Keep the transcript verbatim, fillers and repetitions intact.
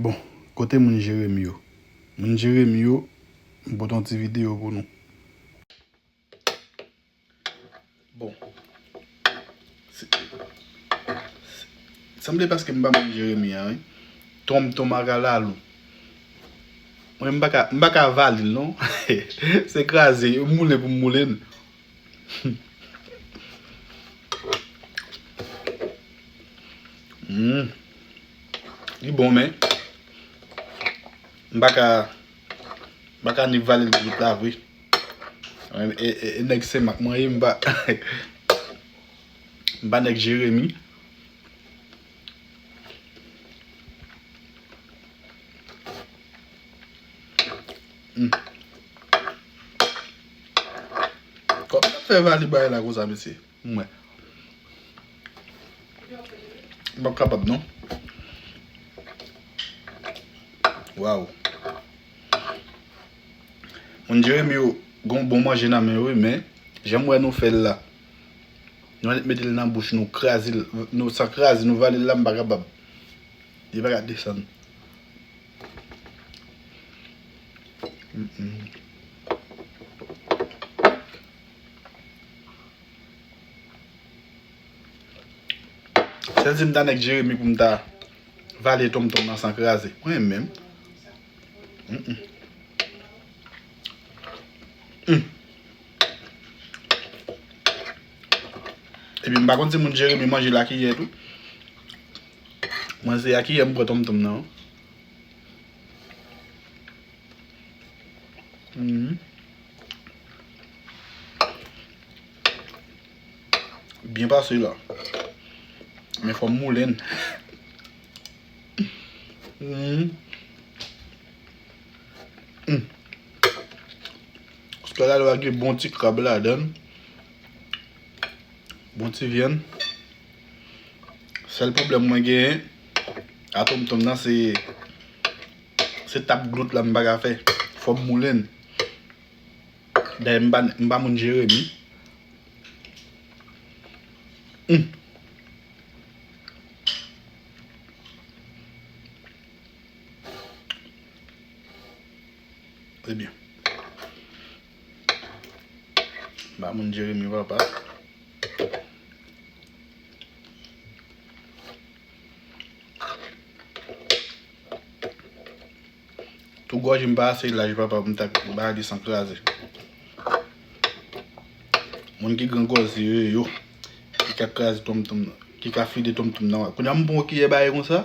Bon, kote moun Jeremi yo? Moun Jeremi yo, m pote yon ti videyo pou nou. Bon. Se, se, sanble paske m pa moun Jeremi an, wi. Tonm tonm a kalalou. Mwen, m pa ka, m pa ka vale l, non. Se kraze, m moule pou m moule n. Hmm. Li bon, men m pa ka, m pa ka ni vale l tout la vre. E, e, e nèg Senmak mwen ye, m pa, m pa nèg Jeremi. Hmm. Kòman n ap fè vale bagay la konsa, mesye? Mwen. M p ap kapab, non. Waw. Moun Jeremi yo, gon bon manje nan men yo, wi, men jan m wè nou fè l la. Nou annik mete l nan bouch nou, kraze l, nou sa kraze, nou vale l la, m pa kapab. Li pa ka desann. Mm, mm. Sèl si m ta nèg Jeremi pou m ta vale tonm tonm nan san kraze. Mwen menm. Mm, mm. Mm. Epi m pa konn si moun Jeremi manje lakiyè tou. Mwen se akiyè m pran tonm tonm nan. Mhm. Byen pase la. Men fò m moule n. Mhm. Mm. Paske la, la gen bon ti krab ladan l. Bon ti vyann. Sèl pwoblèm mwen genyen a tonm tonm nan, se, se tap glout la m pa ka fè. Fò m moule n. Dayè m pa, m pa moun Jeremi. Mm. Ebyen. M pa moun Jeremi, papa. Tou gòj m pa ase laj, papa, pou m ta bay li san kraze. Moun ki gran gòj yo, yo, ki ka kraze tonm tonm nan, ki ka fide tonm tonm nan. Kounye a m pran yon kiyè ba yo konsa.